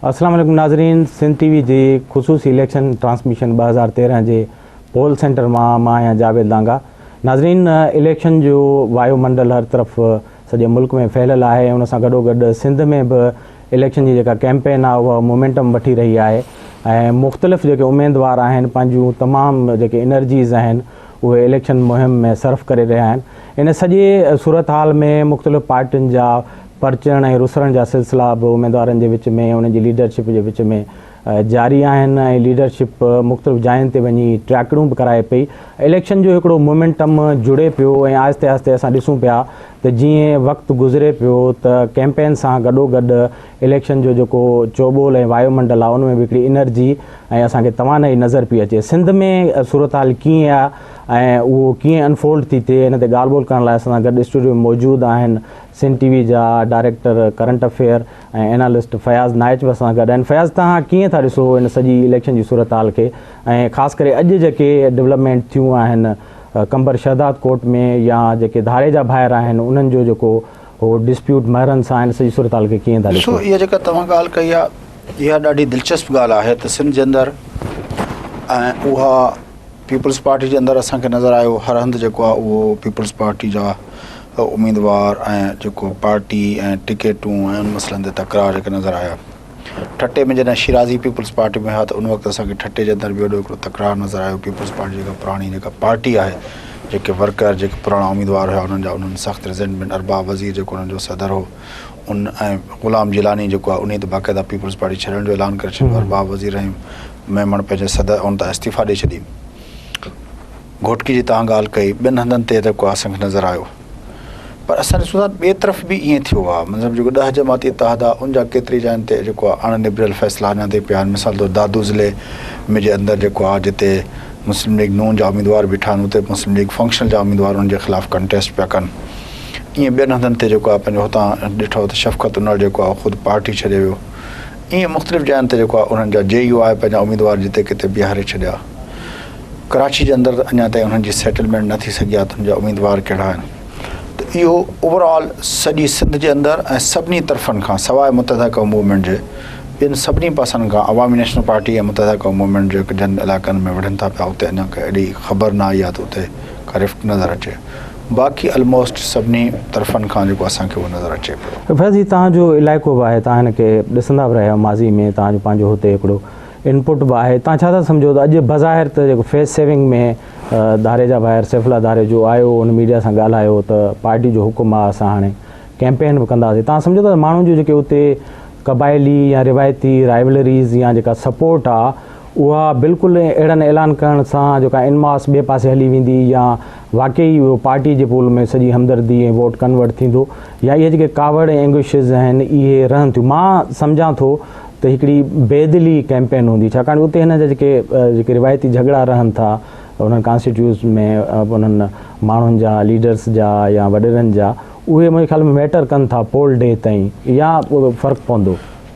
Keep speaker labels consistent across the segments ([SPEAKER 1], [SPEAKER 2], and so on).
[SPEAKER 1] السلام عليڪم ناظرين سنڌ ٽي وي جي خصوصي اليڪشن ٽرانسميشن 2013 جي پول سينٽر مان مان آهيان جاويد لانگا ناظرين اليڪشن جو وايو منڊل هر طرف سڄي ملڪ ۾ ڦهليل آهي ان سان گڏو گڏ سنڌ ۾ به اليڪشن جي جيڪا ڪيمپين آهي اها مومينٽم وٺي رهي آهي ۽ مختلف جيڪي اميدوار آهن پنهنجون تمام جيڪي انرجيز آهن اهي اليڪشن مهم ۾ صرف ڪري رهيا آهن ان سڄي صورتحال ۾ مختلف پارٽين جا پرچڻ ۽ رسرڻ جا سلسلا به اميدوارن جي وچ ۾ انهن جي ليڊرشپ جي وچ ۾ جاري آهن ۽ ليڊرشپ مختلف جاين تي وڃي ٽراڪڙون به ڪرائي پئي اليڪشن جو هڪڙو مومينٽم جڙي پيو ۽ آهستي آهستي اسان ڏسون پيا ته جيئن وقت گذري پيو ته ڪيمپين سان گڏوگڏ اليڪشن جو جيڪو چوٻول ۽ وايو منڊل آهي ان ۾ به هڪڙي انرجي ۽ اسان کي توانائي نظر پئي اچي. سنڌ ۾ صورتحال ڪيئن آهي ۽ اهو ڪيئن انفولڊ ٿي ٿئي ان تي ڳالهه ٻولهه ڪرڻ لاء اسان سان گڏ اسٽوڊيو ۾ موجود آهن سنڌ ٽي وي جا director current affair ۽ analyst Fayaz Naich به اسان سان گڏ آهن. فياض توهان ڪيئن ٿا ڏسو ان سڄي اليڪشن جي صورتحال کي ۽ خاص ڪري اڄ جيڪي ڊولپمينٽ ٿيون آهن قمبر شهداد ڪوٽ ۾ يا جيڪي ڌاريجا ڀائر آهن انهن جو جيڪو هو ڊسپيوٽ مهرن سان ان سڄي صورتحال کي ڪيئن ٿا
[SPEAKER 2] ڏسو؟
[SPEAKER 1] ڏسو
[SPEAKER 2] اها جيڪا توهان ڳالهه ڪئي آهي اها ڏاڍي دلچسپ ڳالهه آهي ته سنڌ جي اندر ۽ اها پيپلز پارٽي جي اندر اسان کي نظر آيو هر هنڌ جيڪو آهي اهو پيپلز پارٽي جا اميدوار ۽ جيڪو پارٽي ۽ ٽڪيٽون ۽ ان مسئلن تي تڪرار جيڪي نظر آيا. ٺٽي ۾ جڏهن شيرازي پيپلز پارٽي ۾ هئا ته ان وقت اسان کي ٺٽي جي اندر به وڏو هڪڙو تڪرار نظر آيو پيپلز پارٽي جيڪا پراڻي جيڪا پارٽي آهي جيڪي ورڪر جيڪي پراڻا اميدوار هيا انهن جا انهن سخت ريزينٽمينٽ ارباب وزير جيڪو انهن جو صدر هو ان ۽ غلام جيلاني جيڪو آهي انهي ته باقاعده پيپلز پارٽي ڇڏڻ جو اعلان ڪري ڇڏيو ارباب وزير ۽ ميمڻ پنهنجي صدر ان تان استعيفا ڏئي ڇڏي گهوٽڪي جي توهان ڳالهه ڪئي ٻين هنڌن تي جيڪو اسان کي نظر آيو پر اسان ڏسون ٿا ٻئي طرف به ائين ٿيو آهي مطلب جيڪو ڏهه جماعتي اتحاد آهي ان جا ڪيتري جاين تي جيڪو آهي اڻ نبريل فيصلا اڃا تائين پيا آهن مثال طور دادو ضلعي ۾ جي اندر جيڪو آهي جتي مسلم ليگ نون جا اميدوار بيٺا آهن اتي مسلم ليگ فنڪشنل جا اميدوار ان جي خلاف ڪنٽيسٽ پيا ڪن ائين ٻين هنڌن تي جيڪو آهي پنهنجو هتان ڏٺو ته شفقت انڙ جيڪو آهي خود پارٽي ڇڏي ويو ائين مختلف جاين تي جيڪو آهي انهن جا جي يو آء پنهنجا اميدوار جتي ڪٿي بيهاري ڇڏيا ڪراچي جي اندر ته اڃا تائين انهن جي سيٽلمينٽ نه ٿي سگهي آهي ته انهن جا اميدوار ڪهڙا آهن ته اهو اوور آل سڄي سنڌ جي اندر ۽ سڀني طرفن کان سواء متحده قوم موومينٽ جي ٻين سڀني پاسن کان عوامي نيشنل پارٽي ۽ متحده قوم موومينٽ جي جن علائقن ۾ وڙهن ٿا پيا اتي اڃا ڪا اهڙي خبر نه آئي آهي ته اتي ڪا رفٽ نظر اچي باقي الموسٽ سڀني طرفن کان جيڪو اسان کي اهو نظر اچي پيو.
[SPEAKER 1] فيض هي توهان جو علائقو به آهي توهان هن کي ڏسندا به رهيا آهيو ماضي ۾ توهان جو پنهنجو هتي هڪڙو انپٽ به آهي توهان ڇا ٿا سمجهو ته اڄ بظاهر ته جيڪو فيس سيونگ ۾ ڌاريجا ڀائر سيف الله ڌاريجو آيو ان ميڊيا سان ڳالهايو ته پارٽي جو حڪم آهي اسان هاڻي ڪيمپين به ڪنداسين توهان سمجهو ٿا ته ماڻهن جون جيڪي اتي قبائلي يا روايتي رائولريز يا جيڪا سپورٽ آهي اها بلڪل اهڙن اعلان ڪرڻ سان جيڪا ان ماس ٻئي پاسي هلي ويندي يا واقعي اهو پارٽي جي پول ۾ سڄي همدردي ۽ ووٽ ڪنورٽ ٿيندو يا اهي جيڪي ڪاوڙ ۽ اينگوشز آهن اهي رهن ٿيون مان سمجهان ٿو ته هڪڙي بي دلي ڪئمپين هوندي ڇاڪاڻ جو اتي هن جا جيڪي جيڪي روايتي جهڳڙا رهن ٿا انهن ڪانسٽيٽيوز ۾ انهن ماڻهن جا ليڊرس جا يا وڏيرن جا اهي منهنجي خيال ۾ ميٽر ڪن ٿا پول ڊي تائين يا فرق پوندو.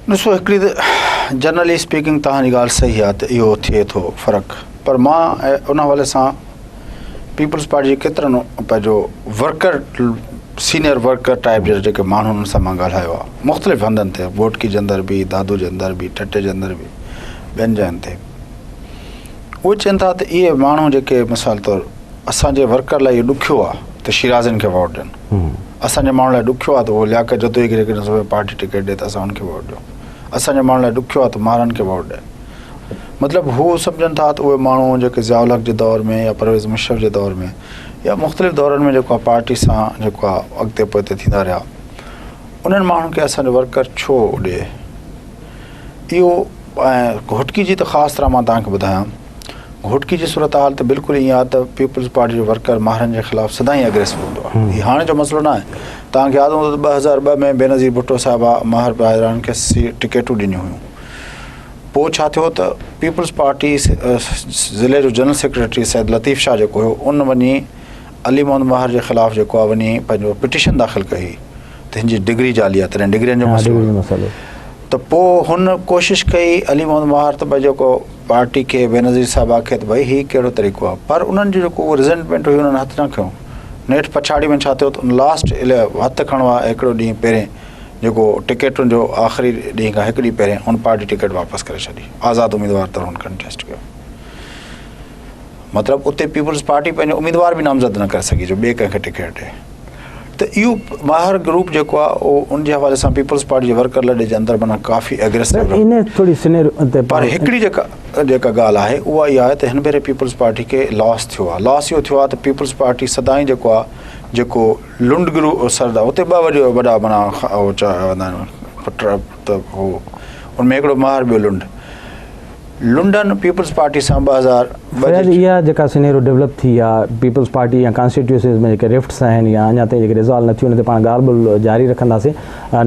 [SPEAKER 2] ڏسو هڪڙي ته جنرلي اسپيڪنگ توهان جي ڳالهه صحيح آهي ته اهو ٿئي ٿو فرق پر مان ان حوالي سان پيپلز پارٽي جي ڪيترن پنهنجو ورڪر سينئر ورڪر ٽائپ جا جيڪي ماڻهو انهن سان مان ڳالهايو آهي مختلف هنڌن تي گهوٽڪي جي اندر به دادو جي اندر به ٺٽي جي اندر به ٻين جاين تي اهي چون ٿا ته اهي ماڻهو جيڪي مثال طور اسانجي ورڪر لاء اهو ڏکيو آهي ته شيرازين کي ووٽ ڏين اسانجي ماڻهن لاء ڏکيو آهي ته اهو لياقت جتوئي کي جيڪڏهن پارٽي ٽڪيٽ ڏي ته اسان ان کي ووٽ ڏيون اسانجي ماڻهن لاء ڏکيو آهي ته مهرن کي ووٽ ڏي مطلب هو سمجهن ٿا ته اهي ماڻهو جيڪي ضياء الحق جي دور ۾ يا پرويز مشرف جي دور ۾ يا مختلف دورن ۾ جيڪو آهي پارٽي سان جيڪو آهي اڳتي پوئتي ٿيندا رهيا انهن ماڻهن کي اسان جو ورڪر ڇو ڏي اهو ۽ گهوٽڪي جي ته خاص طرح مان توهان کي ٻڌايان گهوٽڪي جي صورتحال ته بلڪل ائين آهي ته پيپلز پارٽي جو ورڪر ماهرن جي خلاف سدائين اگريسو هوندو آهي هي هاڻي جو مسئلو نه آهي توهان کي ياد هوندو ته 2002 ۾ بينظير ڀٽو صاحبه ماهر برادران کي ٽڪيٽون ڏنيون هيون پوء ڇا ٿيو ته پيپلز پارٽي ضلعي جو جنرل سيڪريٽري سيد لطيف شاهه جيڪو هيو ان وڃي علي محمد ماهر جي خلاف جيڪو آهي وڃي پنهنجو پٽيشن داخل ڪئي ته هن جي ڊگري جعلي آهي تڏهن ڊگرين جو مسئلو ته پوء هن ڪوشش ڪئي علي محمد ماهر ته ڀئي جيڪو پارٽي کي بينظير صاحبه کي ته ڀئي هي ڪهڙو طريقو آهي پر انهن جو جيڪو ريزنٽمينٽ هئي انهن هٿ نه کنيو نيٺ پڇاڙي ۾ ڇا ٿيو ته لاسٽ هٿ کڻو آهي هڪڙو ڏينهن پهرين جيڪو ٽڪيٽن جو آخري ڏينهن کان هڪ ڏينهن پهرين ان پارٽي ٽڪيٽ واپس ڪري ڇڏي آزاد اميدوار طور هن ڪنٽيسٽ ڪيو مطلب اتي پيپلز پارٽي پنهنجو اميدوار به نامزد نه ڪري سگهي جو ٻئي ڪنهن کي ٽڪيٽ ڏي ته اهو ماهر گروپ جيڪو آهي اهو ان جي حوالي سان پيپلز پارٽي جي ورڪر لڏي جي اندر معنيٰ ڪافي اگريسو
[SPEAKER 1] ان ٿوري سينيريو تي
[SPEAKER 2] پر هڪڙي جيڪا جيڪا ڳالهه آهي اها اها آهي ته هن ڀيري پيپلز پارٽي کي لاس ٿيو آهي لاس اهو ٿيو آهي ته پيپلز پارٽي سدائين جيڪو آهي جيڪو لنڊ گرو سردار اتي ٻه وڏي وڏا معنيٰ چوندا آهن پٽ ته هو ان ۾ هڪڙو ماهر ٻيو لنڊ لنڊن پيپلز پارٽي سان 2002
[SPEAKER 1] فياض اها جيڪا سينيرو ڊولپ ٿي آ پيپلز پارٽي يا ڪانسٽيٽيوسيز ۾ جيڪي رفٽس آهن يا اڃا تائين جيڪي ريزالو نه ٿيون ان تي پاڻ ڳالهه ٻولهه جاري رکنداسين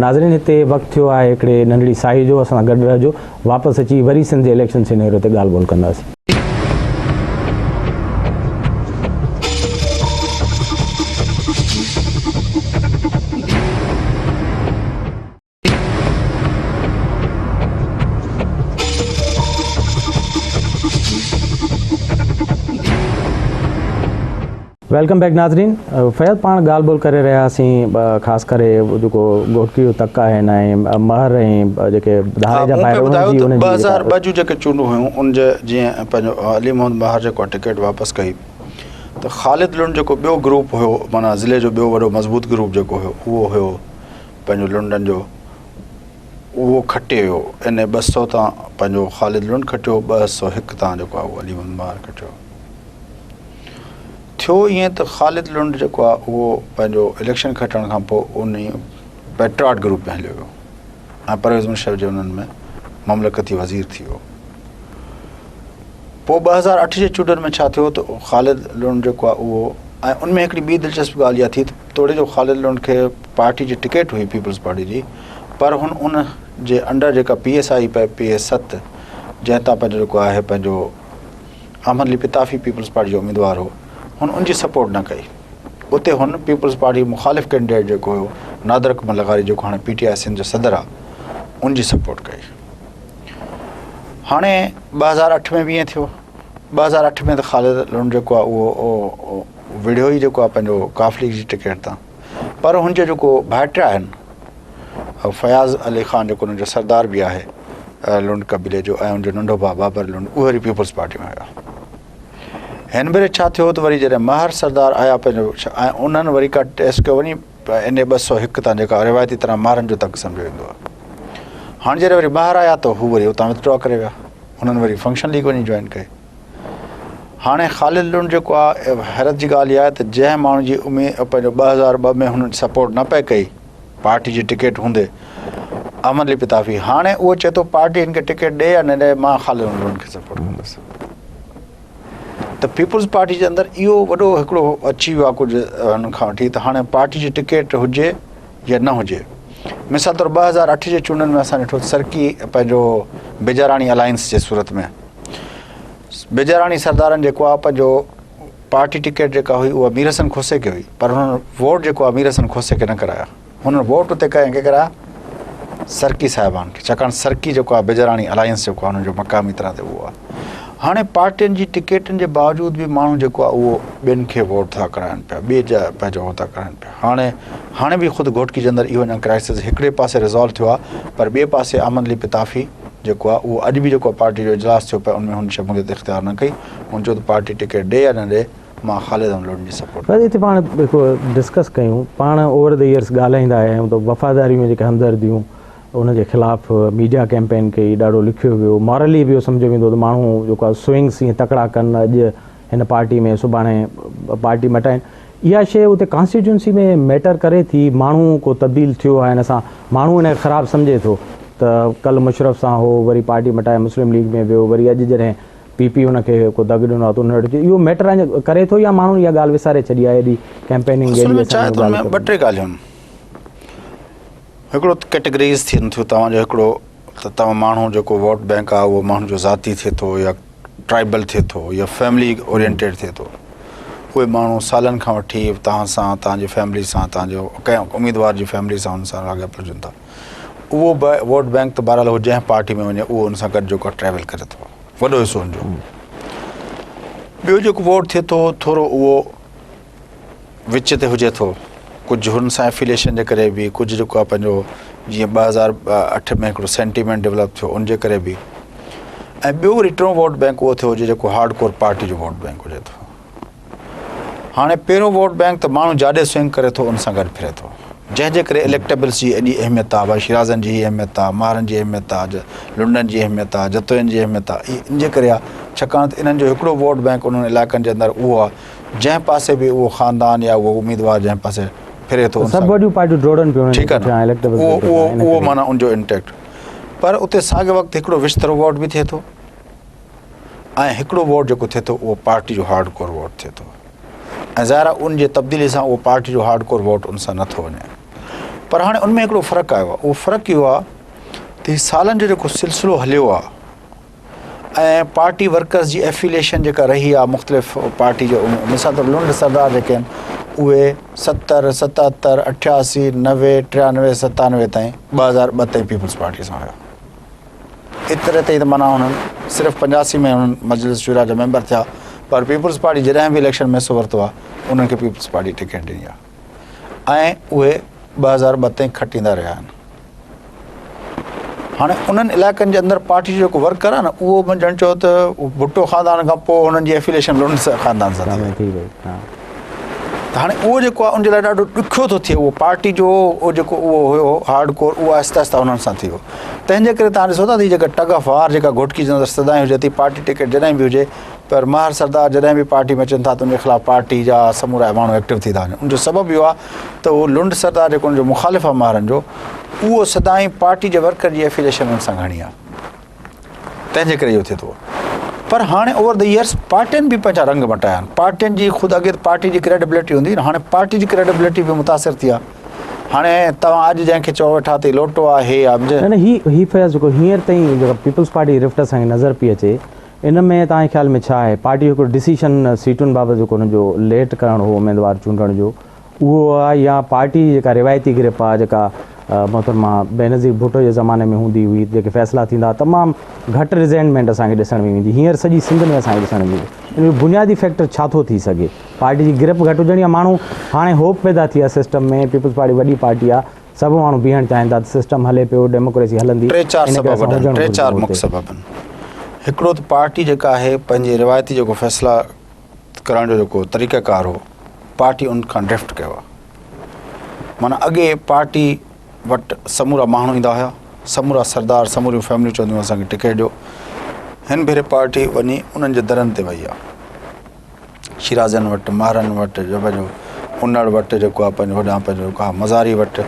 [SPEAKER 1] ناظرين هتي وقت ٿيو آهي هڪڙي ننڍڙي ساهي جو اسان سان گڏ رهجو واپس اچي وري سنڌ جي اليڪشن سينيرو تي ڳالهه ٻولهه ڪنداسين. Welcome back ناظرين فيض پاڻ ڳالهه ٻولهه ڪري رهيا هئاسين خاص ڪري جيڪو گهوٽڪي جو تڪ آهن ۽ مهر ۽ جيڪي ڌاري جا ڀائر انهن جي انهن جي
[SPEAKER 2] 2002 جون جيڪي چونڊون هيون ان جي جيئن پنهنجو علي محمد مهر جيڪو ٽڪيٽ واپس ڪئي ته خالد لنڊ جيڪو ٻيو گروپ هيو معنيٰ ضلعي جو ٻيو وڏو مضبوط گروپ جيڪو هيو اهو هيو پنهنجو لنڊن جو اهو کٽي ويو ان 200 تان پنهنجو خالد لنڊ کٽيو 201 تان جيڪو آهي اهو علي محمد مهر کٽيو ٿيو ائين ته خالد لنڊ جيڪو آهي اهو پنهنجو اليڪشن کٽڻ کان پوء ان پيٽراٽ گروپ ۾ هليو ويو ۽ پرويز مشرف جي انهن ۾ مملڪتي وزير ٿي ويو پوء 2008 جي چونڊن ۾ ڇا ٿيو ته خالد لنڊ جيڪو آهي اهو ۽ ان ۾ هڪڙي ٻي دلچسپ ڳالهه اها ٿي ته توڙي جو خالد لنڊ کي پارٽي جي ٽڪيٽ هئي پيپلز پارٽي جي پر هن ان جي انڊر جيڪا P S I P S 7 جنهن تان پنهنجو جيڪو آهي پنهنجو احمد علي پتافي پيپلز پارٽي جو اميدوار هو هن ان جي سپورٽ نه ڪئي اتي هن پيپلز پارٽي مخالف ڪينڊيڊيٽ جيڪو هيو نادر اڪبر لغاري جيڪو هاڻي پي ٽي آء سنڌ جو صدر آهي ان جي سپورٽ ڪئي هاڻي 2008 ۾ به ائين ٿيو. 2008 ۾ ته خالد لنڊ جيڪو آهي اهو وڙهيو ئي جيڪو آهي پنهنجو قاف ليگ جي ٽڪيٽ تان پر هن جا جيڪو ڀائٽيا آهن فياض علي خان جيڪو هن جو سردار به آهي لنڊ قبيلي جو ۽ هن جو ننڍو ڀاء بابر لنڊ اهي وري پيپلز پارٽي ۾ ويا. هن ڀيري ڇا ٿيو ته وري جڏهن مهر سردار آيا پنهنجو ۽ انهن وري ڪا ٽيسٽ ڪيو وڃي اين اي 201 تان جيڪا روايتي طرح مهرن جو تڪ سمجهيو ويندو آهي. هاڻ جڏهن وري مهر آيا ته هو وري اتان وٿڊرا ڪري ويا. انهن وري فنڪشن ليگ وڃي جوائن ڪئي. هاڻي خالد لنڊ جيڪو آهي حيرت جي ڳالهه اها آهي ته جنهن ماڻهو جي اميد پنهنجو 2002 ۾ هن سپورٽ نه پئي ڪئي پارٽي جي ٽڪيٽ هوندي احمد علي پتافي هاڻي اهو چئي ٿو پارٽي هن کي ٽڪيٽ ڏي يا نه ڏي مان خالد لنڊ کي سپورٽ ڪندس. ته پيپلز پارٽي جي اندر اهو وڏو هڪڙو اچي ويو آهي ڪجهه هن کان وٺي ته هاڻي پارٽي جي ٽڪيٽ هجي يا نه هجي مثال طور 2008 جي چونڊن ۾ اسان ڏٺو سرڪي پنهنجو بجاراڻي الائنس جي صورت ۾ بجاراڻي سردارن جيڪو آهي پنهنجو پارٽي ٽڪيٽ جيڪا هئي اها مير حسن کوسي کي هئي پر هنن ووٽ جيڪو آهي مير حسن کوسي کي نه ڪرايا هنن ووٽ اتي ڪنهن کي ڪرايا؟ سرڪي صاحبان کي، ڇاڪاڻ سرڪي جيڪو آهي بجراڻي الائنس جيڪو آهي انهن جو مقامي طرح تي اهو آهي. هاڻي پارٽين جي ٽڪيٽن جي باوجود به ماڻهو جيڪو آهي اهو ٻين کي ووٽ ٿا ڪرائن پيا، ٻئي جا پنهنجو هو ٿا ڪرائن پيا. هاڻي هاڻي به خود گهوٽڪي جي اندر اهو اڃا ڪرائسس هڪڙي پاسي ريزالو ٿيو آهي پر ٻئي پاسي احمد علي پتافي جيڪو آهي اهو اڄ به جيڪو پارٽي جو اجلاس ٿيو پيو ان ۾ هن شموليت اختيار نه ڪئي. هن چيو ته پارٽي ٽڪيٽ ڏي يا نه ڏي مان خالد احمد لنڊ جي سپورٽ
[SPEAKER 1] بس اتي پاڻ هڪ ڊسڪس ڪيون پاڻ اوور the years ڳالهائيندا آيا آهيون ته وفاداريون جيڪي همدرديون ان جي خلاف ميڊيا ڪيمپين ڪئي ڏاڍو لکيو ويو مورلي به اهو سمجهيو ويندو ته ماڻهو جيڪو آهي سوئنگس ائين تڪڙا ڪن اڄ هن پارٽي ۾ سڀاڻي پارٽي مٽائين اها شيء اتي ڪانسٽيٽيونسي ۾ ميٽر ڪري ٿي ماڻهو ڪو تبديل ٿيو آهي ان سان ماڻهو ان کي خراب سمجهي ٿو ته ڪل مشرف سان هو وري پارٽي مٽائي مسلم ليگ ۾ ويو وري اڄ جڏهن پي پي ان کي ڪو دڳ ڏنو آهي ته ان وٽ اهو ميٽر اڃا ڪري ٿو يا ماڻهن اها ڳالهه وساري ڇڏي آهي ايڏي ڪيمپيننگ
[SPEAKER 2] اصل ۾ ڇا آهي ته ان ۾ ٻه ٽي ڳالهيون آهن هڪڙو ته ڪيٽيگريز ٿين ٿيون توهان جو هڪڙو ته توهان ماڻهو جيڪو ووٽ بينڪ آهي اهو ماڻهو جو ذاتي ٿئي ٿو يا ٽرائبل ٿئي ٿو يا فيملي اورينٽيڊ ٿئي ٿو اهي ماڻهو سالن کان وٺي توهان سان توهان جي فيملي سان توهان جو ڪنهن اميدوار جي فيملي سان ان سان لاڳاپيل هجن ٿا اهو به ووٽ بينڪ ته بهرحال هو جنهن پارٽي ۾ وڃي اهو ان سان گڏ جيڪو آهي ٽريول ڪري ٿو وڏو حصو ان جو ٻيو جيڪو ووٽ ٿئي ٿو ٿورو اهو وچ تي هجي ٿو ڪجهه هن سان افيليشن جي ڪري به ڪجهه جيڪو آهي پنهنجو جيئن 2008 ۾ هڪڙو سينٽيمينٽ ڊولپ ٿيو ان جي ڪري به ۽ ٻيو وري ٽيون ووٽ بينڪ اهو ٿيو هجي جيڪو هارڊ ڪور پارٽي جو ووٽ بينڪ هجي ٿو. هاڻي پهريون ووٽ بينڪ ته ماڻهو جاڏي سوئنگ ڪري ٿو ان سان گڏ ڦري ٿو جنهن جي ڪري اليڪٽيبلس جي ايڏي اهميت آهي ڀائي شيرازن جي هي اهميت آهي مهرن جي اهميت آهي لنڊن جي اهميت آهي جتوئين جي اهميت آهي ان جي ڪري آهي ڇاڪاڻ ته انهن جو هڪڙو ووٽ بينڪ انهن علائقن جي اندر اهو آهي جنهن پاسي به اهو خاندان يا اهو اميدوار جنهن پاسي ڦري ٿو
[SPEAKER 1] سڀ وڏيون پارٽيون ڊوڙن پيون
[SPEAKER 2] ٺيڪ آهي اهو اهو اهو معنيٰ ان جو انٽيڪٽ پر اتي ساڳي وقت هڪڙو وچٿرو ووٽ به ٿئي ٿو ۽ هڪڙو ووٽ جيڪو ٿئي ٿو اهو پارٽي جو هارڊ ڪور ووٽ ٿئي ٿو ۽ ظاهر آهي ان جي تبديلي سان اهو پارٽي جو هارڊ ڪور ووٽ ان سان نٿو وڃي پر هاڻي ان ۾ هڪڙو فرق آيو آهي اهو فرق اهو آهي ته هي سالن جو جيڪو سلسلو هليو آهي ۽ پارٽي ورڪرز جي افيليشن جيڪا رهي آهي مختلف پارٽي جو مثال طور لنڊ سردار جيڪي آهن اهي 70 77 88 90 93 97 تائين 2002 تائين پيپلز پارٽي سان هيا ايتري تائين ته معنيٰ انهن صرف 85 ۾ انهن مجلس شوريٰ جا ميمبر ٿيا پر پيپلز پارٽي جڏهن به اليڪشن ۾ حصو ورتو آهي انهن کي پيپلز پارٽي ٽڪيٽ ڏني آهي ۽ اهي 2002 تائين کٽيندا رهيا آهن. هاڻي انهن علائقن جي اندر پارٽي جو جيڪو ورڪر آهي نه اهو به ڄڻ چئو ته ڀٽو خاندان کان پوء هنن جي افيليشن لنڊ خاندان سان ٿي وئي ته هاڻي اهو جيڪو آهي ان جي لاء ڏاڍو ڏکيو ٿو ٿئي اهو پارٽي جو اهو جيڪو اهو هيو هارڊ ڪور اهو آهستي آهستي انهن سان ٿي ويو تنهن جي ڪري تهان ڏسو ٿا ته هي جيڪا ٽگ آف وار جيڪا گهوٽڪي جي اندر سدائين هجي ٿي پارٽي ٽڪيٽ جڏهن به هجي پر مهر سردار جڏهن به پارٽي ۾ اچن ٿا ته ان جي خلاف پارٽي جا سمورا ماڻهو ايڪٽو ٿي ٿا وڃن ان جو سبب اهو آهي ته اهو لنڊ سردار جيڪو ان جو مخالف آهي مهرن جو اهو سدائين پارٽي جي ورڪر جي افيليشن ان سان گهڻي آهي تنهن جي ڪري اهو ٿئي ٿو پر هاڻي اوور the years پارٽين به پنهنجا رنگ مٽايا آهن پارٽين جي خود اڳي ته پارٽي جي ڪريڊبلٽي هوندي هاڻي پارٽي جي ڪريڊبلٽي به متاثر ٿي آهي هاڻي توهان اڄ جنهن کي چئو ويٺا ته لوٽو آهي يا
[SPEAKER 1] نه نه هي هي فياض جيڪو هينئر تائين جيڪا پيپلز پارٽي رفٽ اسان کي نظر پئي اچي ان ۾ توهان جي خيال ۾ ڇا آهي پارٽي جو هڪڙو ڊسيشن سيٽن بابت جيڪو انهن جو ليٽ ڪرڻ هو اميدوار چونڊڻ جو اهو آهي يا پارٽي جي جيڪا روايتي گرپ آهي جيڪا محترمه بينظير ڀٽو جي زماني ۾ هوندي هئي جيڪي فيصلا ٿيندا هئا تمام گهٽ ريزينٽمينٽ اسان کي ڏسڻ ۾ ايندي هينئر سڄي سنڌ ۾ اسان کي ڏسڻ ۾ ايندي ان جو بنيادي فيڪٽر ڇا ٿو ٿي سگهي پارٽي جي گرپ گهٽ هجڻ يا ماڻهو هاڻي هوپ پيدا ٿي آهي سسٽم ۾ پيپلز پارٽي وڏي پارٽي آهي سڀ ماڻهو بيهڻ چاهين ٿا ته سسٽم هلي پيو ڊيموڪريسي هلندي
[SPEAKER 2] ٽي چار سبب آهن ٽي چار مک سبب آهن هڪڙو ته پارٽي جيڪا آهي پنهنجي روايتي جيڪو فيصلا ڪرڻ جو جيڪو طريقه ڪار هو پارٽي ان کان ڊرفٽ ڪيو آهي معنيٰ اڳي پارٽي وٽ سمورا ماڻهو ايندا هيا سمورا سردار سموريون فيمليون چونديون اسانکي ٽڪيٽ ڏيو هن ڀيري پارٽي وڃي انهن جي درن تي وئي آهي شيرازن وٽ مهرن وٽ جو پنهنجو انڙ وٽ جيڪو آهي پنهنجو هوڏانهن پنهنجو جيڪو آهي مزاري وٽ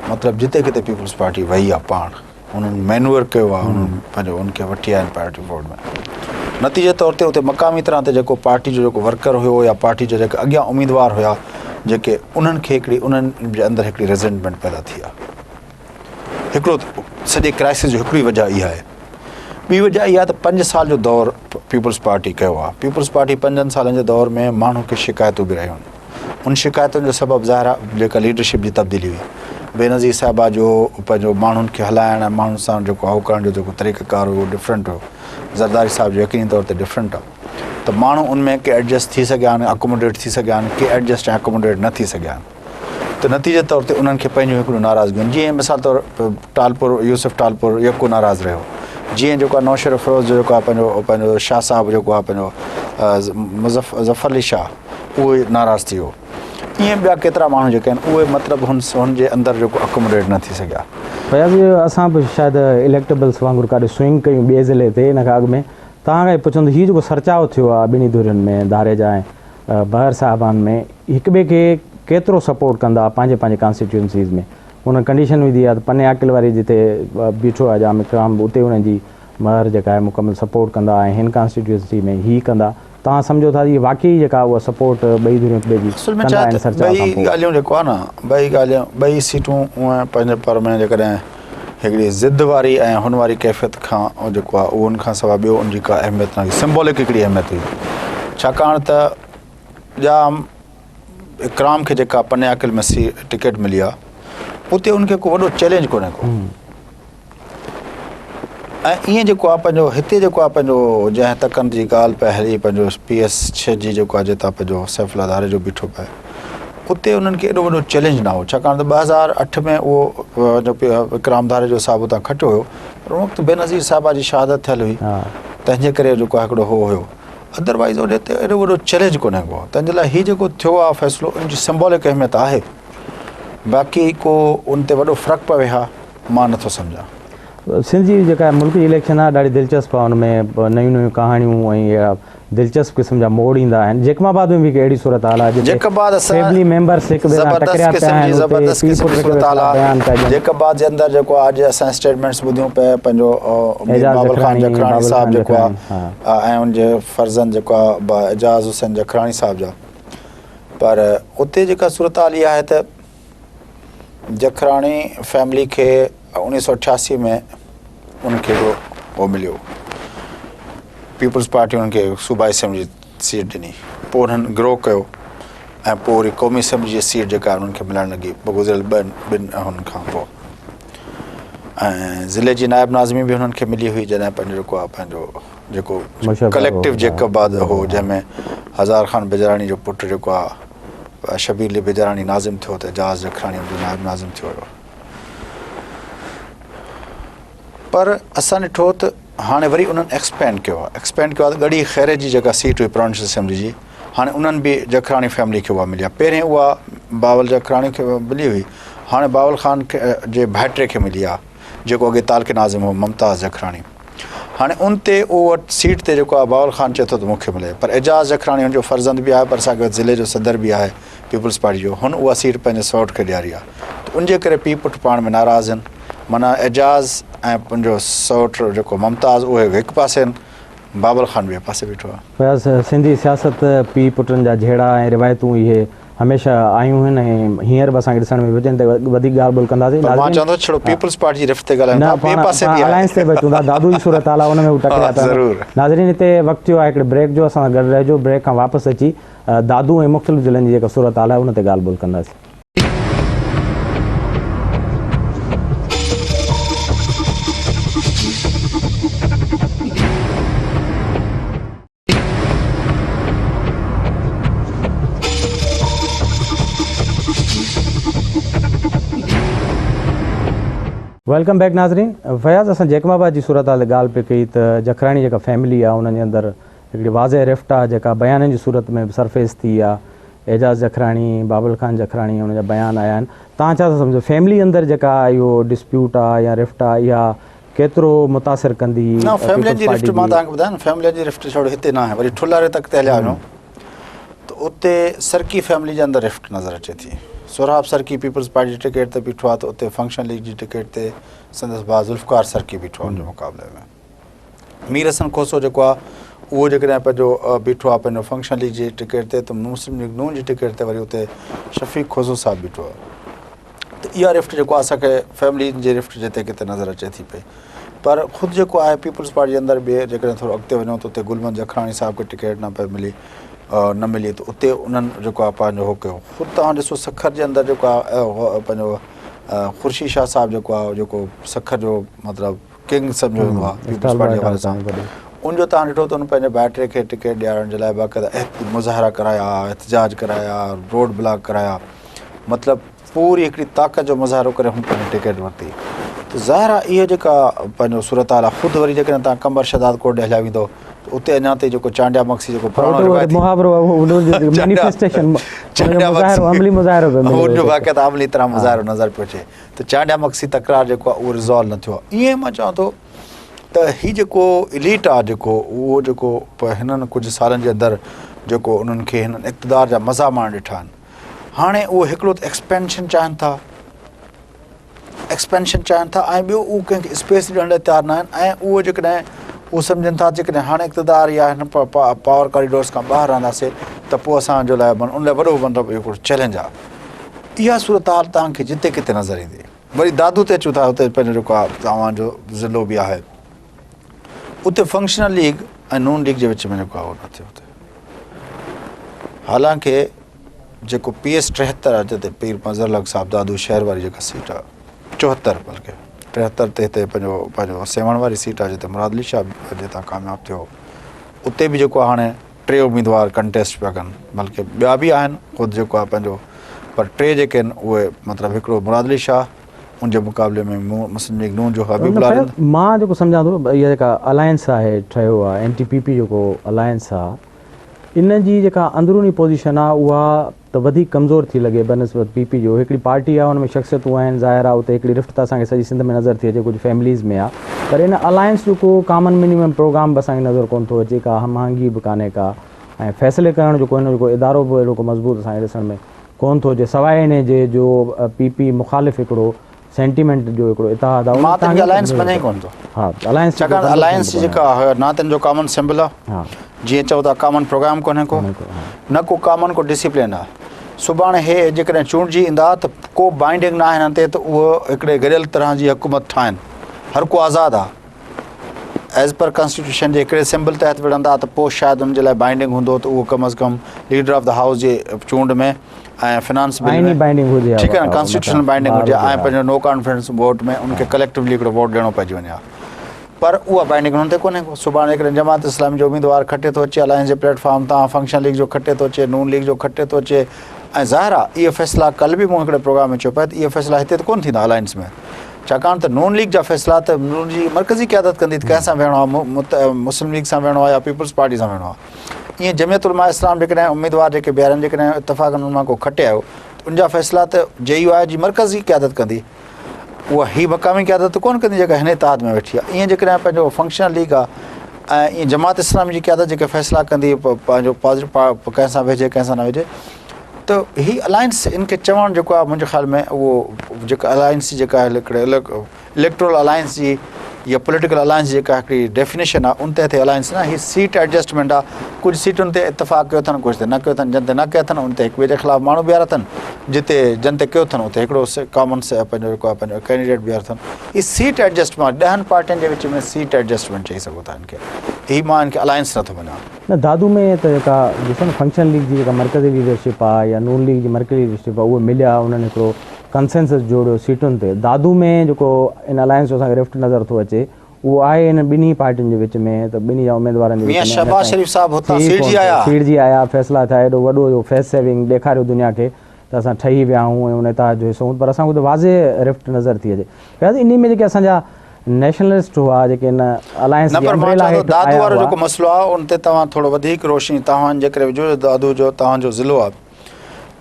[SPEAKER 2] مطلب جتي ڪٿي پيپلز پارٽي وئي آهي پاڻ انهن مينوئر ڪيو آهي انهن پنهنجو ان کي وٺي آيا آهن پارٽي بورڊ ۾ نتيجي طور تي اتي مقامي طرح تي جيڪو پارٽي جو جيڪو ورڪر هيو يا پارٽي جا جيڪي اڳيان اميدوار هيا جيڪي انهن کي هڪڙي انهن جي اندر هڪڙي ريزنٽمينٽ پيدا ٿي آهي هڪڙو سڄي ڪرائسس جو هڪڙي وجه اها آهي ٻي وجه اها ته پنج سال جو دور پيپلز پارٽي ڪيو آهي پيپلز پارٽي پنجن سالن جي دور ۾ ماڻهن کي شڪايتون به رهيون ان شڪايتن جو سبب ظاهر آهي جيڪا ليڊرشپ جي تبديلي هئي. بينظير صاحبه جو پنهنجو ماڻهن کي هلائڻ ۽ ماڻهن سان جيڪو هائو ڪرڻ جو جيڪو طريقه ڪار هيو اهو ڊفرنٽ هيو. زرداري صاحب جو يقيني طور تي ڊفرنٽ آهي ته ماڻهو ان ۾ ڪي ايڊجسٽ ٿي سگهيا آهن اڪوموڊيٽ ٿي سگهيا آهن ڪي ايڊجسٽ ۽ اڪوموڊيٽ نه ٿي سگهيا آهن ته نتيجي طور تي انهن کي پنهنجون هڪڙيون ناراضگيون آهن جيئن مثال طور ٽالپور يوسف ٽالپور يڪو ناراض رهيو جيئن جيڪو آهي نوشهرو فيروز جو جيڪو آهي پنهنجو پنهنجو شاهه صاحب جيڪو آهي پنهنجو مظفر ظفر علي شاهه اهو ناراض ٿي ويو. ائين ٻيا ڪيترا ماڻهو جيڪي آهن اهي مطلب هن هن جي اندر جيڪو اڪوموڊيٽ نه ٿي سگهيا.
[SPEAKER 1] فياض اهو اسان به شايد اليڪٽيبلس وانگر ڪاڏي سوئنگ ڪيون ٻئي ضلعي تي ان کان اڳ ۾ توهان کان پڇندو هي جيڪو سرچاء ٿيو آهي ٻنهي ڌرين ۾ ڌاريجا ۽ بحر صاحبان ۾ هڪ ٻئي کي ڪيترو سپورٽ ڪندا پنهنجي پنهنجي ڪانسٽيٽيونسيز ۾ انهن ڪنڊيشن وڌي آهي ته پني عاقل واري جتي بيٺو آهي ڄام اڪرام به اتي انهن جي مهر جيڪا آهي مڪمل سپورٽ ڪندا ۽ هن ڪانسٽيٽيونسي ۾ هي ڪندا توهان سمجهو ٿا ته اهي واقعي جيڪا اها سپورٽ ٻئي ڌريون هڪ ٻئي جي
[SPEAKER 2] اصل ۾
[SPEAKER 1] ڪندا
[SPEAKER 2] ڇا
[SPEAKER 1] آهن
[SPEAKER 2] ته
[SPEAKER 1] سرچاء
[SPEAKER 2] ٻئي
[SPEAKER 1] کان پوء.
[SPEAKER 2] ڳالهيون جيڪو آهي نه ٻئي ڳالهيون ٻئي سيٽون هونئن پنهنجي پر ۾ جيڪڏهن هڪڙي ضد واري ۽ هن واري ڪيفيت کان جيڪو آهي اهو ان کان سواء ٻيو ان جي ڪا اهميت نه هئي سمبولڪ هڪڙي اهميت هئي ڇاڪاڻ ته ڄام اڪرام کي جيڪا پني عاقل ۾ سي ٽڪيٽ ملي آهي اتي ان کي ڪو وڏو چئلينج ڪونهي ڪو ۽ ائين جيڪو آهي پنهنجو هتي جيڪو آهي پنهنجو جنهن تڪن جي ڳالهه پئي هلي پنهنجو پي ايس ڇهه جي جيڪو آهي جتان پنهنجو سيف الله ڌاريجو بيٺو پئي اتي انهن کي ايڏو وڏو چئلينج نه هو ڇاڪاڻ ته 2008 ۾ اهو اڪرام ڌاريجو صاحب اتان کٽيو هيو پر ان وقت بينظير صاحبه جي شهادت ٿيل هئي تنهن جي ڪري جيڪو هڪڙو هو هيو ادروائز اوڏي تي ايڏو وڏو چئلينج ڪونهي ڪو تنهن جي لاء هي جيڪو ٿيو آهي فيصلو ان جي سمبولڪ اهميت آهي باقي ڪو ان تي وڏو فرق پوي ها مان نٿو سمجهان.
[SPEAKER 1] سنڌ جي جيڪا ملڪ جي اليڪشن آهي ڏاڍي دلچسپ آهي ان ۾ نيون نيون ڪهاڻيون ۽ اهڙا دلچسپ قسم جا موڙ ايندا آهن جيڪب آباد ۾ به هڪ اهڙي صورتحال آهي جتي فيملي ميمبرس هڪ ٻئي سان ٽڪريا پيا آهن اتي پيء پٽ هڪ ٻئي خلاف بيان پيا ڏين.
[SPEAKER 2] جيڪب آباد جي اندر جيڪو اڄ اسان اسٽيٽمينٽس ٻڌيون پئي پنهنجو مير بابل خان جکراڻي صاحب جيڪو آهي ۽ ان جي فرزند جيڪو آهي اعجاز حسين جکراڻي صاحب جا پر اتي جيڪا صورتحال اها آهي ته جکراڻي فيملي کي 1988 ۾ ان کي هو مليو پيپلز پارٽي انهن کي صوبائي اسيمبلي جي سيٽ ڏني پوء انهن گرو ڪيو ۽ پوء وري قومي اسيمبلي جي سيٽ جيڪا انهن کي ملڻ لڳي گذريل ٻن ٻن هن کان پوء ۽ ضلعي جي نائب ناظمي به انهن کي ملي هئي جڏهن پنهنجو جيڪو آهي پنهنجو جيڪو ڪليڪٽو جيڪب آباد هو جنهن ۾ هزار خان بجراڻي جو پٽ جيڪو آهي شبير علي بجراڻي ناظم ٿيو ته اعجاز جکراڻي ان جو نائب ناظم ٿيو هيو پر اسان ڏٺو ته هاڻي وري انهن ايڪسپينڊ ڪيو آهي ايڪسپينڊ ڪيو آهي ته ڳڙهي خيري جي جيڪا سيٽ هئي پراونشل اسيمبلي جي هاڻي انهن به جکراڻي فيملي کي اها ملي آهي پهرين اها باول جکراڻي کي ملي هئي هاڻي باول خان جي ڀائٽي کي ملي آهي جيڪو اڳي تعلقي ناظم هو ممتاز جکراڻي هاڻي ان تي اهو سيٽ تي جيڪو آهي باول خان چئي ٿو ته مون کي ملي پر اعجاز جکراڻي هن جو فرزند به آهي پر ساڳي وقت ضلعي جو صدر به آهي پيپلز پارٽي جو هن اها سيٽ پنهنجي سئوٽ کي ڏياري آهي ته ان جي ڪري پيء پٽ پاڻ ۾ ناراض آهن معنيٰ اعجاز ۽ پنهنجو سئوٽ جيڪو ممتاز اهي هڪ پاسي آهن بابل خان ٻئي پاسي بيٺو آهي.
[SPEAKER 1] فياض سنڌي سياست پيء پٽن جا جهيڙا ۽ روايتون اهي هميشه آيون آهن ۽ هينئر به اسان کي ڏسڻ ۾ پيو اچن ته وڌيڪ ڳالهه ٻولهه ڪنداسين.
[SPEAKER 2] پر مان چوندو ڇڙو پيپلز پارٽي جي رفت تي ڳالهايون ٿا ٻئي پاسي به آهي.
[SPEAKER 1] الائنس تي به اچون ٿا دادو جي صورتحال آهي ان ۾ به ٽڪريا پيا آهن. ناظرين هتي وقت ٿيو آهي هڪڙي بريڪ جو اسان سان گڏ رهجو بريڪ کان واپس اچي دادو ۽ مختلف ضلعن جي جيڪا صورتحال آهي ان تي ڳالهه ٻولهه ڪنداسين. Welcome back ناظرين فياض اسان جيڪب آباد جي صورتحال تي ڳالهه پئي ڪئي ته جکراڻي جيڪا فيملي آهي انهن جي اندر هڪڙي واضح رفٽ آهي جيڪا بيانن جي صورت ۾ به سرفيس ٿي آهي اعجاز جکراڻي بابل خان جکراڻي ان جا بيان آيا آهن تان ڇا ٿا سمجهو فيملي اندر جيڪا اهو ڊسپيوٽ آهي يا رفٽ آهي اها ڪيترو متاثر ڪندي
[SPEAKER 2] نه فيملين جي رفٽ مان توهان کي ٻڌايان نه فيملين جي رفٽ ڇڙو هتي نه آهي وري ٺلاري تڪ تي هليا وڃو ته اتي سرڪي فيملي جي اندر رفٽ نظر اچي ٿي سهراب سرڪي پيپلز پارٽي جي ٽڪيٽ تي بيٺو آهي ته اتي فنڪشن ليگ جي ٽڪيٽ تي سندس ڀاء ذوالفقار سرڪي بيٺو آهي ان جي مقابلي ۾ مير حسن کوسو جيڪو آهي اهو جيڪڏهن پنهنجو بيٺو آهي پنهنجو فنڪشن ليگ جي ٽڪيٽ تي ته مسلم ليگ نون جي ٽڪيٽ تي وري اتي شفيق کوسو صاحب بيٺو آهي ته اها رفٽ جيڪو آهي اسان کي فيملي جي رفٽ جتي ڪٿي نظر اچي ٿي پئي پر خود جيڪو آهي پيپلز پارٽي جي اندر به جيڪڏهن ٿورو اڳتي وڃو ته اتي گل محمد جکراڻي صاحب کي ٽڪيٽ نه پئي ملي نه ملي ته اتي انهن جيڪو آهي پنهنجو هو ڪيو خود توهان ڏسو سکر جي اندر جيڪو آهي پنهنجو خورشيد شاهه صاحب جيڪو آهي جيڪو سکر جو مطلب ڪنگ سمجهيو ويندو آهي پيپلز پارٽي جي حوالي سان ان جو توهان ڏٺو ته ان پنهنجي ڀائٽي کي ٽڪيٽ ڏيارڻ جي لاء باقاعده مظاهرا ڪرايا احتجاج ڪرايا روڊ بلاڪ ڪرايا مطلب پوري هڪڙي طاقت جو مظاهرو ڪري هن پنهنجي ٽڪيٽ ورتي ته ظاهر آهي اهو جيڪا پنهنجو صورتحال آهي خود وري جيڪڏهن توهان قمبر شهداد ڪوٽ ڏي هليا ويندو ته اتي اڃا تائين جيڪو چانڊيا مگسي جيڪو پراڻو روايتي
[SPEAKER 1] محاورو مينيفيسٽيشن مظاهرو عملي مظاهرو پيو ملي
[SPEAKER 2] ان جو باقاعده عملي طرح مظاهرو نظر پيو اچي ته چانڊيا مگسي تڪرار جيڪو آهي اهو ريزالو نه ٿيو آهي ائين مان چوان ٿو ته هي جيڪو اليٽ آهي جيڪو اهو جيڪو هنن ڪجهه سالن جي اندر جيڪو انهن کي هنن اقتدار جا مزا ماڻڻ ڏٺا آهن هاڻي اهو هڪڙو ته ايڪسپينشن چاهين ٿا ايڪسپينشن چاهين ٿا ۽ ٻيو اهو ڪنهن کي اسپيس ڏيڻ لاء تيار نه آهن ۽ اهو جيڪڏهن اهو سمجهن ٿا جيڪڏهن هاڻي اقتدار يا هن پاور ڪاريڊورس کان ٻاهر رهنداسي ته پوء اسان جو لاء ان لاء وڏو مطلب اهو هڪڙو چئلينج آهي اها صورتحال توهان کي جتي ڪٿي نظر ايندي وري دادو تي اچون ٿا اتي پنهنجو جيڪو آهي توهان جو ضلعو به آهي اتي فنڪشنل ليگ ۽ نون ليگ جي وچ ۾ جيڪو آهي اهو نه ٿيو اتي حالانڪه جيڪو پي ايس 73 آهي جتي پير مظهر الحق صاحب دادو شهر واري جيڪا سيٽ آهي 74 بلڪه 73 تي هتي پنهنجو پنهنجو سيوهڻ واري سيٽ آهي جتي مراد علي شاهه جتان ڪامياب ٿيو اتي به جيڪو هاڻي ٽي اميدوار ڪنٽيسٽ پيا ڪن بلڪه ٻيا به آهن خود جيڪو آهي پنهنجو پر ٽي جيڪي آهن اهي مطلب هڪڙو مراد علي شاهه ان جي مقابلي ۾ مسلم ليگ نون جو حبيب الله رند.
[SPEAKER 1] مان جيڪو سمجهان ٿو اها جيڪا الائنس آهي ٺهيو آهي اين ٽي پي پي جيڪو الائنس آهي ان جي جيڪا اندروني پوزيشن آهي اها ته وڌيڪ ڪمزور ٿي لڳي بنسبت پي پي جو هڪڙي پارٽي آهي ان ۾ شخصيتون آهن ظاهر آهي اتي هڪڙي رفت ته اسان کي سڄي سنڌ ۾ نظر ٿي اچي ڪجهه فيمليز ۾ آهي پر ان الائنس جو ڪو ڪامن منيمم پروگرام به اسان کي نظر ڪونه ٿو اچي ڪا هم آهنگي به ڪانهي ڪا ۽ فيصلي ڪرڻ جو ڪو هن جو ڪو ادارو به اهڙو ڪو مضبوط اسان کي ڏسڻ ۾ ڪونه ٿو اچي سواء انهي جي جو پي پي مخالف هڪڙو سينٽيمينٽ جو هڪڙو اتحاد آهي
[SPEAKER 2] مان ته ان کي الائنس مڃان ئي ڪونه ٿو.
[SPEAKER 1] ها الائنس
[SPEAKER 2] ڇاڪاڻ ته الائنس جيڪا آهي نه ته ان جو ڪامن سمبل آهي جيئن چئو ٿا ڪامن پروگرام ڪونهي ڪو نه ڪو ڪامن ڪو ڊسيپلين آهي سڀاڻي هي جيڪڏهن چونڊجي ايندا ته ڪو بائنڊنگ نه آهي هنن تي ته اهو هڪڙي گڏيل طرح جي حڪومت ٺاهن هر ڪو آزاد آهي ايز پر ڪانسٽيٽيوشن جي هڪڙي سمبل تحت وڙهندا ته پوء شايد ان جي لاء بائنڊنگ هوندو ته اهو ڪم از ڪم ليڊر آف the house جي چونڊ ۾ ۽ فنانس بل
[SPEAKER 1] آئيني بائنڊنگ هجي
[SPEAKER 2] ٺيڪ آهي نه ڪانسٽيٽيوشنل بائنڊنگ هجي ۽ پنهنجو نو ڪانفيڊنس ووٽ ۾ ان کي ڪليڪٽوولي هڪڙو ووٽ ڏيڻو پئجي وڃي ها پر اها بائنڊنگ انهن تي ڪونهي ڪو سڀاڻي جيڪڏهن جماعت اسلامي جو اميدوار کٽي ٿو اچي الائنس جي پليٽ فارم تان فنڪشن ليگ جو کٽي ٿو اچي نون ليگ جو کٽي ٿو اچي ۽ ظاهر آهي اهي فيصلا ڪل به مون هڪڙي پروگرام ۾ چيو پئي ته اهي فيصلا هتي ته ڪونه ٿيندا الائنس ۾ ڇاڪاڻ ته نون ليگ جا فيصلا ته نون جي مرڪزي قيادت ڪندي ته ڪنهن سان ويهڻو آهي مسلم ليگ سان ويهڻو آهي يا پيپلز پارٽي سان ويهڻو آهي ائين جمعيت علماء اسلام جيڪڏهن اميدوار جيڪي بيهارين جيڪڏهن اتفاق انهن مان ڪو کٽي آيو ته ان جا فيصلا ته جي يو آء جي مرڪزي قيادت ڪندي اها هي مقامي قيادت ته ڪونه ڪندي جيڪا هن اتحاد ۾ ويٺي آهي ائين جيڪڏهن پنهنجو فنڪشنل ليگ آهي ۽ ائين جماعت اسلامي جي قيادت جيڪي فيصلا ڪندي پنهنجو پازيٽو ڪنهن سان ويهجي ڪنهن سان نه ويهجي ته هي الائنس ان کي چوڻ جيڪو آهي منهنجي خيال ۾ اهو جيڪا الائنس جيڪا هڪڙي اليڪٽرل الائنس جي يا پوليٽيڪل الائنس جي جيڪا هڪڙي ڊيفينيشن آهي ان تحت هي الائنس نه هي سيٽ ايڊجسٽمينٽ آهي ڪجهه سيٽن تي اتفاق ڪيو اٿن ڪجهه تي نه ڪيو اٿن جن تي نه ڪيو اٿن ان تي هڪ ٻئي جي خلاف ماڻهو بيهاريا اٿن جتي جن تي ڪيو اٿن اتي هڪڙو ڪامن پنهنجو جيڪو آهي پنهنجو ڪينڊيڊيٽ بيهاريو اٿن هي سيٽ ايڊجسٽمينٽ ڏهن پارٽين جي وچ ۾ سيٽ ايڊجسٽمينٽ چئي سگهو ٿا ان کي هي مان ان کي الائنس نٿو مڃان.
[SPEAKER 1] نه دادو ۾ ته جيڪا ڏسو نه فنڪشنل ليگ جي جيڪا مرڪزي ليڊرشپ آهي يا نون ليگ جي مرڪزي ليڊرشپ آهي اهي مليا انهن هڪڙو ڪنسينسس جوڙيو سيٽن تي دادو ۾ جيڪو ان الائنس جو اسان کي رفٽ نظر ٿو اچي اهو آهي انهن ٻنهي پارٽين جي وچ ۾ ته ٻنهي جا اميدوارن جي
[SPEAKER 2] ميان
[SPEAKER 1] وچ ۾ اڃا
[SPEAKER 2] شهباز
[SPEAKER 1] تائين
[SPEAKER 2] شريف صاحب هتان
[SPEAKER 1] ٿي ئي
[SPEAKER 2] سيڙجي
[SPEAKER 1] ڪونه ٿو
[SPEAKER 2] آيا.
[SPEAKER 1] سيڙجي آيا فيصلا ٿيا ايڏو وڏو جو فيس سيونگ ڏيکاريو دنيا کي ته اسان ٺهي ويا آهيون ۽ ان اتحاد جو حصو آهيون پر اسان کي ته واضح رفٽ نظر ٿي اچي فياض انهي ۾ جيڪي اسان جا نيشنلسٽ هئا جيڪي ان الائنس
[SPEAKER 2] نه
[SPEAKER 1] جي
[SPEAKER 2] پر مان
[SPEAKER 1] امبريلا
[SPEAKER 2] چوان ٿو
[SPEAKER 1] هيٺ
[SPEAKER 2] دادو
[SPEAKER 1] آيا
[SPEAKER 2] وارو
[SPEAKER 1] هئا
[SPEAKER 2] جيڪو مسئلو آهي ان تي توهان ٿورو وڌيڪ روشني توهان جي ڪري وجهو جو دادو جو توهان جو ضلعو آهي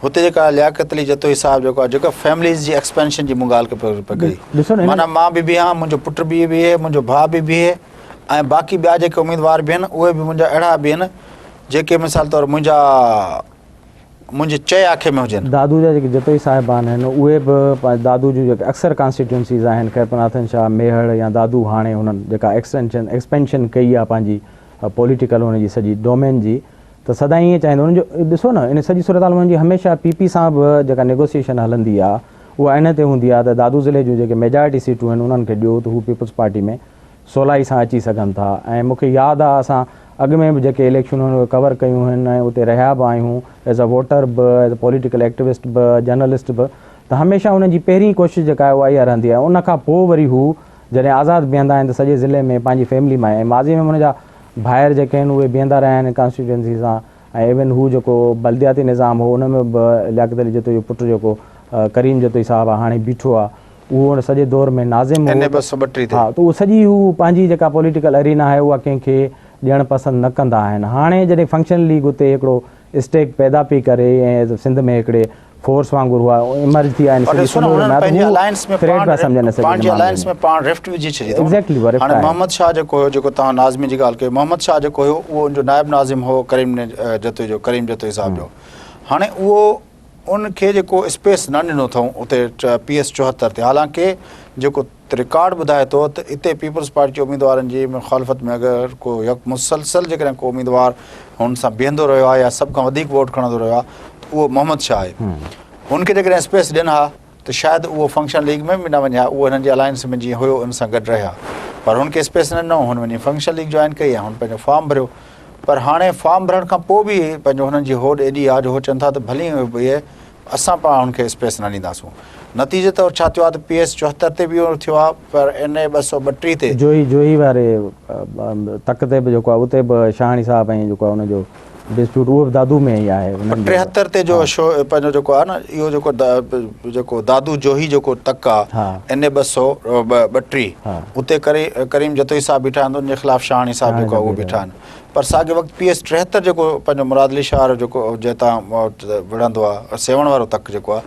[SPEAKER 2] هتي جيڪا لياقت علي جتوئي صاحب جيڪو آهي جيڪا فيمليز جي ايڪسپينشن جي مون ڳالهه پئي ڪئي
[SPEAKER 1] ڏسو نه
[SPEAKER 2] معنيٰ مان به بيهان منهنجو پٽ به بيهي منهنجو ڀاء به بيهي ۽ باقي ٻيا جيڪي اميدوار بيهن اهي به منهنجا اهڙا بيهن جيڪي مثال طور منهنجا منهنجي چئي آکي ۾ هجن.
[SPEAKER 1] دادو جا جيڪي جتوئي صاحبان آهن اهي به دادو جون جيڪي اڪثر ڪانسٽيٽيونسيز آهن خيرپورناٿن شاهه ميهڙ يا دادو هاڻي هنن جيڪا ايڪسٽينشن ايڪسپينشن ڪئي آهي پنهنجي پوليٽيڪل هن جي سڄي ڊومين جي ته سدائين ائين چاهيندو انهن جو ڏسو نه ان سڄي صورتحال ۾ انهن جي هميشه پي پي سان به جيڪا نيگوسيئيشن هلندي آ اها ان تي هوندي آ ته دادو ضلعي جون جيڪي ميجارٽي سيٽون آهن انهن کي ڏيو ته هو پيپلز پارٽي ۾ سولائي سان اچي سگهن ٿا ۽ مون کي ياد آ اسان اڳ ۾ به جيڪي اليڪشنون آهن اهي ڪور ڪيون آهن ۽ اتي رهيا به آهيون ايز ا ووٽر به ايز ا پوليٽيڪل ايڪٽوسٽ به جرنلسٽ به ته هميشه انهن جي پهرين ڪوشش جيڪا آهي اها اها رهندي آهي ان کان پوء وري هو جڏهن آزاد بيهندا آهن ته سڄي ضلعي ۾ پنهنجي فيملي مان ۽ ماضي ۾ انهن جا ڀائر جيڪي آهن اهي بيهندا رهيا آهن ڪانسٽيٽوئنسي سان ۽ ايون هو جيڪو بلدياتي نظام هو ان ۾ به لياقت علي جتوئي جو پٽ جيڪو ڪريم جتوئي صاحب آهي هاڻي بيٺو آهي اهو ان سڄي دور ۾ ناظم هو
[SPEAKER 2] اين اي 232 تي.
[SPEAKER 1] ها ته اهو سڄي هو پنهنجي جيڪا پوليٽيڪل ارينا آهي اها ڪنهن کي ڏيڻ پسند نه ڪندا آهن هاڻي جڏهن فنڪشنل ليگ اتي هڪڙو اسٽيڪ پيدا پئي ڪري ۽ سنڌ ۾ هڪڙي فورس وانگر هئا ايمرج ٿي آيا
[SPEAKER 2] پر ڏسو نه انهن پنهنجي الائنس ۾
[SPEAKER 1] ٿريٽ پيا سمجهن سڄي
[SPEAKER 2] پنهنجي الائنس ۾ پاڻ رفٽ وجهي ڇڏي اٿئون
[SPEAKER 1] ايگزيڪٽلي
[SPEAKER 2] هاڻي محمد شاهه جيڪو هيو جيڪو توهان ناظمي جي ڳالهه ڪئي محمد شاهه جيڪو هيو اهو ان جو نائب ناظم هو ڪريم جتوئي جو ڪريم جتوئي صاحب جو هاڻي اهو ان کي جيڪو اسپيس نه ڏنو اٿئون اتي پي ايس 74 تي حالانڪه جيڪو رڪارڊ ٻڌائي ٿو ته اتي پيپلز پارٽي جي اميدوارن جي مخالفت ۾ اگر ڪو يڪ مسلسل جيڪڏهن ڪو اميدوار هن سان بيهندو رهيو آهي يا سڀ کان وڌيڪ ووٽ کڻندو رهيو آهي ته اهو محمد شاهه آهي. هن کي جيڪڏهن اسپيس ڏين ها ته شايد اهو فنڪشنل ليگ ۾ به نه وڃي ها اهو هنن جي الائنس ۾ جيئن هيو ان سان گڏ رهي ها پر هن کي اسپيس نه ڏنو هن وڃي فنڪشنل ليگ جوائن ڪئي ۽ هن پنهنجو فارم ڀريو پر هاڻي فارم ڀرڻ کان پوء به پنهنجو هنن جي هوڏ ايڏي آهي جو هو چون ٿا ته ڀلي اهي اسان پاڻ هن کي اسپيس نه ڏينداسون. نتيجي طور ڇا ٿيو آهي ته پي ايس 74 تي به اهو ٿيو آهي پر اين اي 232 تي.
[SPEAKER 1] جوهي جوهي واري تڪ تي به جيڪو آهي اتي به شاهاڻي صاحب ۽ جيڪو آهي ان جو ڊسپيوٽ اهو به دادو ۾ ئي آهي
[SPEAKER 2] انهن جو. 73 تي جو اشو پنهنجو جيڪو آهي نه اهو جيڪو جيڪو دادو جوهي جيڪو تڪ آهي اين اي 232 اتي ڪريم جتوئي صاحب بيٺا آهن ان جي خلاف شاهاڻي صاحب جيڪو آهي اهو بيٺا آهن پر ساڳي وقت پي ايس 73 جيڪو پنهنجو مراد علي شاهه وارو جيڪو جنهن تان وڙهندو آهي سيوهڻ وارو تڪ جيڪو آهي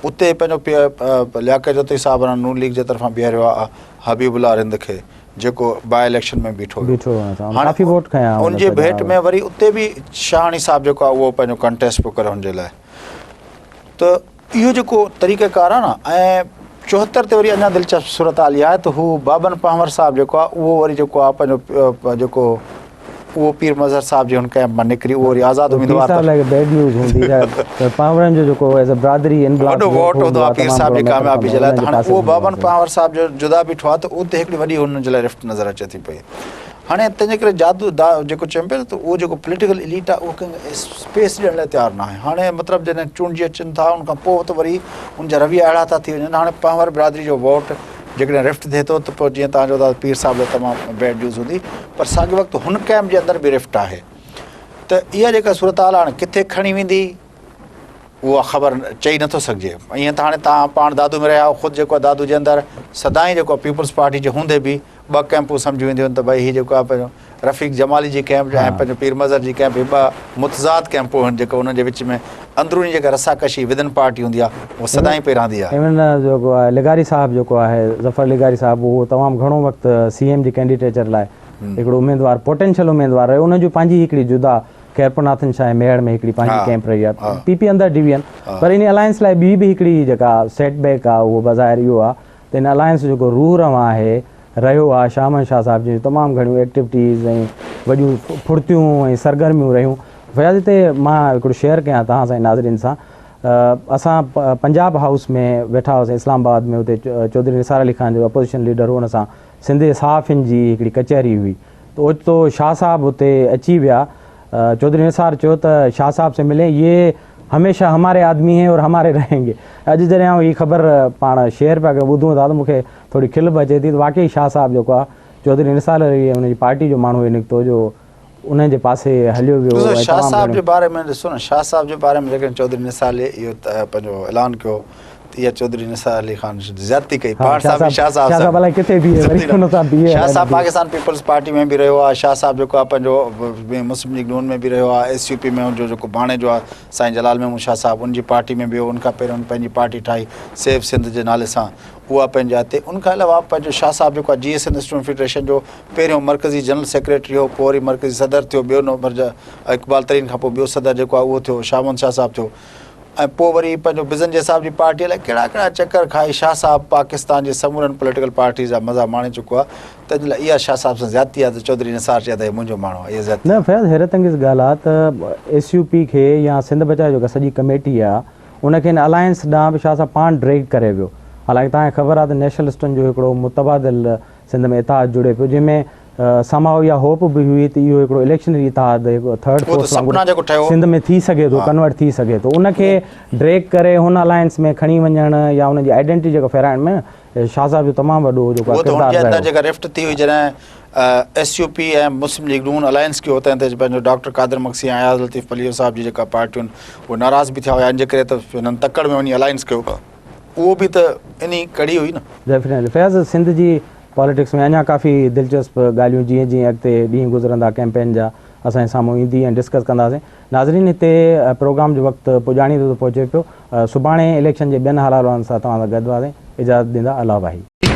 [SPEAKER 2] اتي پنهنجو لياقت جتوئي صاحب نون ليگ جي طرفان بيهاريو آهي حبيب الله رند کي جيڪو باء اليڪشن ۾ بيٺو هيو
[SPEAKER 1] بيٺو هو هاڻي ڪافي ووٽ کنيا
[SPEAKER 2] ان جي ڀيٽ ۾ وري اتي به شاهاڻي صاحب جيڪو آهي اهو پنهنجو ڪنٽيسٽ پيو ڪري هن جي لاء ته اهو جيڪو طريقه ڪار آهي نه ۽ 74 تي وري اڃا دلچسپ صورتحال اها آهي ته هو بابن پنهور صاحب جيڪو آهي اهو وري جيڪو آهي پنهنجو جيڪو اهو پير مظهر صاحب جي هن ڪئمپ مان نڪري اهو وري آزاد
[SPEAKER 1] اميدوار پير صاحب لاء بيڊ نيوز هوندي ته پنهورن جو جيڪو ايز ا برادري ان بلاڪ
[SPEAKER 2] وڏو ووٽ هوندو آهي پير صاحب جي ڪاميابي جي لاء ته هاڻي اهو بابن پنهور صاحب جو جدا بيٺو آهي ته اتي هڪڙي وڏي هن جي لاء رفٽ نظر اچي ٿي پئي هاڻي تنهن جي ڪري جادو دا جيڪو چيم پيو ته اهو جيڪو پوليٽيڪل اليٽ آهي اهو ڪنهن کي اسپيس ڏيڻ لاء تيار ناهي هاڻي مطلب جڏهن چونڊجي اچن ٿا ان کان پوء ته وري ان جا رويا اهڙا ٿا ٿي وڃن هاڻي پنهور برادري جو ووٽ جيڪڏهن رفٽ ٿئي ٿو ته پوء جيئن توهان چئو ٿا ته پير صاحب لاء تمام بيڊ نيوز هوندي پر ساڳئي وقت هن ڪئمپ جي اندر به رفٽ آهي ته اها جيڪا صورتحال هاڻي ڪٿي کڻي ويندي اها خبر چئي نٿو سگهجي ائين ته هاڻي توهان پاڻ دادو ۾ رهيا آهيو خود جيڪو دادو جي اندر سدائين جيڪو پيپلز پارٽي جي هوندي به ٻه ڪئمپون سمجهيون وينديون آهن ته ڀائي هي جيڪو آهي پنهنجو رفيق جمالي جي ڪئمپ ۽ پنهنجو پير مظهر جي ڪئمپ هي ٻه متضاد ڪئمپون آهن جيڪو انهن جي وچ ۾ اندروني جيڪا رسا ڪشي ودن پارٽي هوندي آهي اها سدائين پئي رهندي آهي.
[SPEAKER 1] ايون جيڪو آهي لغاري صاحب جيڪو آهي ظفر لغاري صاحب اهو تمام گهڻو وقت سي ايم جي ڪينڊيڊيچر لاء هڪڙو اميدوار پوٽينشل اميدوار رهيو انهن جي پنهنجي هڪڙي جدا خيرپور ناٿن شاهه ميهڙ ۾ هڪڙي پنهنجي ڪئمپ رهي آهي پي پي اندر ڊويزن پر ان الائنس لاء ٻي به هڪڙي جيڪا سيٽ بيڪ آهي اهو بظاهر اهو آهي ته ان الائنس جو جيڪو روح روان آهي رهيو آهي شاهه محمد شاهه صاحب جون تمام گهڻيون ايڪٽيوٽيز ۽ وڏيون ڦڙتيون ۽ سرگرميون رهيون فياض هتي مان هڪڙو شيئر ڪيان توهان سان ۽ ناظرين سان اسان پنجاب هائوس ۾ ويٺا هئاسين اسلام آباد ۾ اتي چوڌري نثار علي خان جو اپوزيشن ليڊر هو ان سان سنڌ جي صحافين جي هڪڙي ڪچهري هئي ته اوچتو شاهه صاحب اتي اچي ويا چوڌري نثار چيو ته شاهه صاحب سي ملين يي هميشه هماري آدمي هين اور هماري رهين گي اڄ جڏهن آئون هي خبر پاڻ شيئر پيا ڪيون ٻڌون ٿا ته مون کي ٿوري کل به اچي ٿي ته واقعي شاهه صاحب جيڪو آهي چوڌري نثار علي ۽ ان جي پارٽي جو ماڻهو هي نڪتو جو انهن جي پاسي هليو ويو
[SPEAKER 2] ڏسو شاهه صاحب جي باري ۾ ڏسو نه شاهه صاحب جي باري ۾ جيڪڏهن چوڌري نثار علي اهو پنهنجو اعلان ڪيو ته اها چوڌري نثار علي خان زيادتي ڪئي پاڻ صاحب به شاهه صاحب
[SPEAKER 1] سان الائي ڪٿي بيهي وري ان سان بيهي
[SPEAKER 2] شاهه صاحب پاڪستان پيپلز پارٽي ۾ به رهيو آهي شاهه صاحب جيڪو آهي پنهنجو مسلم ليگ نون ۾ به رهيو آهي ايس يو پي ۾ ان جو جيڪو ڀاڻيجو آهي سائين جلال محمود شاهه صاحب ان جي پارٽي ۾ به هو ان کان پهريون هن پنهنجي پارٽي ٺاهي سيو سنڌ جي نالي سان اها پنهنجي جاء تي ان کان علاوه پنهنجو شاهه صاحب جيڪو آهي جي ايس سنڌ اسٽوڊنٽ فيڊريشن جو پهريون مرڪزي جنرل سيڪريٽري هو، پوء وري مرڪزي صدر ٿيو، ٻيو نمبر اقبال ترين کان پوء ٻيو صدر جيڪو آهي اهو ٿيو شاهه محمد شاهه صاحب ٿيو ۽ پوء وري پنهنجو بزنجي صاحب جي پارٽي الائي ڪهڙا ڪهڙا چڪر کائي شاهه صاحب پاڪستان جي سمورن پوليٽيڪل پارٽيز جا مزا ماڻي چڪو آهي تنهن جي لاء اها شاهه صاحب سان زيادتي آهي ته چوڌري نثار چئي ته هي منهنجو ماڻهو آهي اها زيادتي
[SPEAKER 1] نه فياض حيرت انگيز ڳالهه آهي ته ايس يو پي کي يا سنڌ بچايو جيڪا سڄي ڪميٽي آهي ان کي ان الائنس ڏانهن به شاهه صاحب پاڻ ڊريگ ڪري ويو حالانڪه توهان کي خبر آهي ته نيشنلسٽن جو هڪڙو متبادل سنڌ ۾ اتحاد جڙي پيو جنهن ۾ سم هائو اها هوپ به هئي ته اهو هڪڙو اليڪشنري اتحاد هڪ ٿرڊ فورس وانگر سنڌ ۾ ٿي سگهي ٿو ڪنورٽ ٿي سگهي ٿو ان کي ڊريگ ڪري هن الائنس ۾ کڻي وڃڻ يا ان جي آئيڊينٽي جيڪا ڦيرائڻ ۾ شاهه صاحب جو تمام وڏو جيڪو
[SPEAKER 2] آهي ڪردار رهيو. جيڪا رفٽ ٿي هئي جڏهن S U P ۽ Muslim League Noon alliance ڪيو تنهن تي پنهنجو ڊاڪٽر قادر مگسي ۽ اياز لطيف پليجو صاحب جي جيڪا پارٽيون اهي ناراض به ٿيا هيا ان جي ڪري ته هنن تڪڙ ۾ وڃي الائنس ڪيو اهو به ته انهي ڪڙي هئي نه.
[SPEAKER 1] ڊيفينيٽلي فياض سنڌ جي پاليٽڪس ۾ اڃا ڪافي دلچسپ ڳالهيون جيئن جيئن اڳتي ڏينهن گذرندا ڪيمپين جا اسان جي سامهون ايندي ۽ ڊسڪس ڪنداسين ناظرين هتي پروگرام جو وقت پڄاڻي تي پهچي پيو سڀاڻي اليڪشن جي ٻين حال احوالن سان توهان سان گڏ هئاسين اجازت ڏيندا الله واهي.